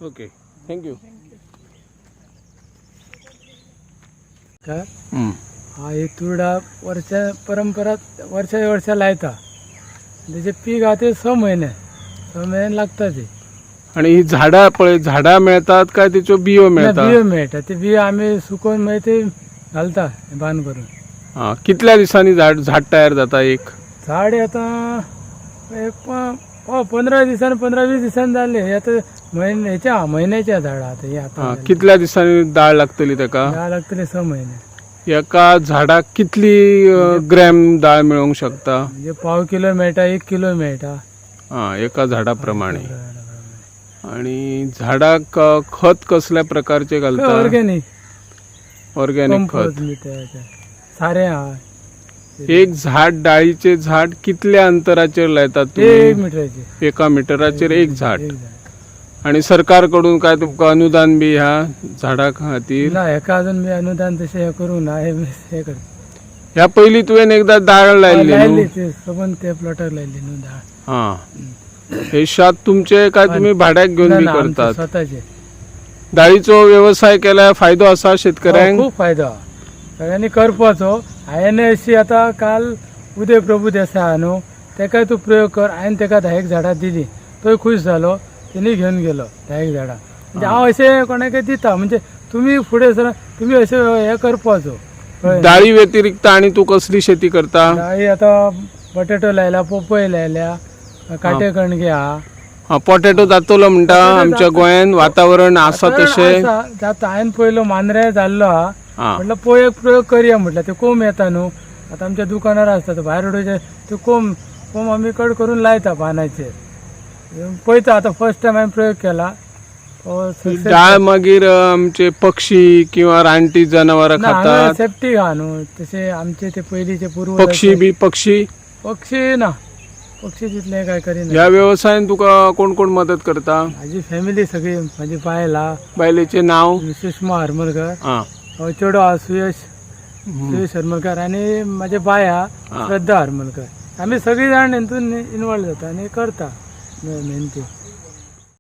Okay, thank you. का हा, हे तुरडा वर्षा परंपरा वर्षा वर्षा लायता. तेजे पीक आहा ते 6 म्हयने, 6 म्हयने लागता ते. आणि ही झाडां पळय, झाडां मेळतात काय तेच्यो बियो ना, मेळटा? बियो मेळटा. ते बियो आमी सुकोवन मागीर ते घालता बांद करून. हा, कितल्या दिसांनी झाड झाड तयार जाता एक? झाड आतां एक 15 दिसान, 15-20 दिसान जालें. हे आतां म्हयने हेच्या म्हयन्याच्या झाडां आतां हे आतां हा, कितल्या दिसांनी दाळ लागतली ताका? दाळ लागतले 6 म्हयने. एका झाडाक कितली ग्रॅम दाळ मेळोवंक शकता? म्हणजे पाव किलो मेळटा, 1 किलो मेळटा. हा, एका झाडा प्रमाणे. आणि झाडाक खत कसल्या प्रकारचे घालता? ऑर्गेनिक. ऑर्गॅनिक खत. कंपोस्ट, सारें आहा. एक झाड, डाळीचे झाड कितल्या अंतराचेर लायतात ते एक तुम्ही? मिटराचे. 1 मिटराचेर एक झाड. एक झाड. आणि सरकारकडून काय तुमकां अनुदान बी ह्या झाडा खातीर? ना, हेका अजून मी अनुदान तशें हें करूंक ना. हे हे करता. ह्या पयलीं तुवें एकदां दाळ लायल्ली लायली न्हू? ते सबंद ते प्लॉटाक लायली न्हू दाळ. हा, हे शेत तुमचे काय तुम्ही भाड्याक घेवन ना, बी ना, आमचे करतात? स्वतःचे. दाळीचो वेवसाय केल्यार फायदो आसा शेतकऱ्यांक? हो, खूप फायदो आहा. सगळ्यांनी करपाचो. हांवें अशी आतां काल उदय प्रभू देसाय आहा न्हू, तेकाय तूं प्रयोग कर. हांवें तेका 10 एक झाडां दिली, तोय खूश जालो. तेणी घेवन गेलो 10 एक झाडां. म्हणजे हांव अशें कोणाकय दिता, म्हणजे तुमी फुडें सर तुमी अशें हें करपाचो, कळ्ळें? डाळी व्यतिरिक्त आणि तू कसली शेती करता? डाळी आतां बटेटो लायला, पोपय लायल्या, काटे कणगे आहा. हा, पोटॅटो जातलो म्हणटा पोटॅटो आमच्या जाता. गोंयान वातावरण आसा तशें? आसा, जाता. हांवें पयलो मांद्रे जाल्लो आहा. हा. म्हटलं पळय, एक प्रयोग करया म्हटलं. ते कोंब येता न्हू, आतां आमच्या दुकानार आसता, तो भायर उडोवचे ते कोंब. कोंब आमी कट करून लायता पानाचेर, पळयता. आतां फर्स्ट टायम हांवें प्रयोग केला तो success. डाळ मागीर आमचे पक्षी किंवा रानटी जनावरां ना, हांगा खातात? सेफ्टी आहा न्हू तशें. आमचे ते पयलींचे पूर्वज. पक्षी बी, पक्षी? पक्षी ना, पक्षी तितले काय करिना. ह्या वेवसायान तुका कोण कोण मदत करता? माझी फॅमिली सगळी, माझी बायल आहा. बायलेचें नाव? सुषमा हरमलकर. हा. चेडो आहा सुयश, सुयश हरमलकर. आनी माझे बाय आहा श्रद्धा हरमलकर. आमी सगळी जाण हितून इनवॉल्व जाता आनी करता मेहनती.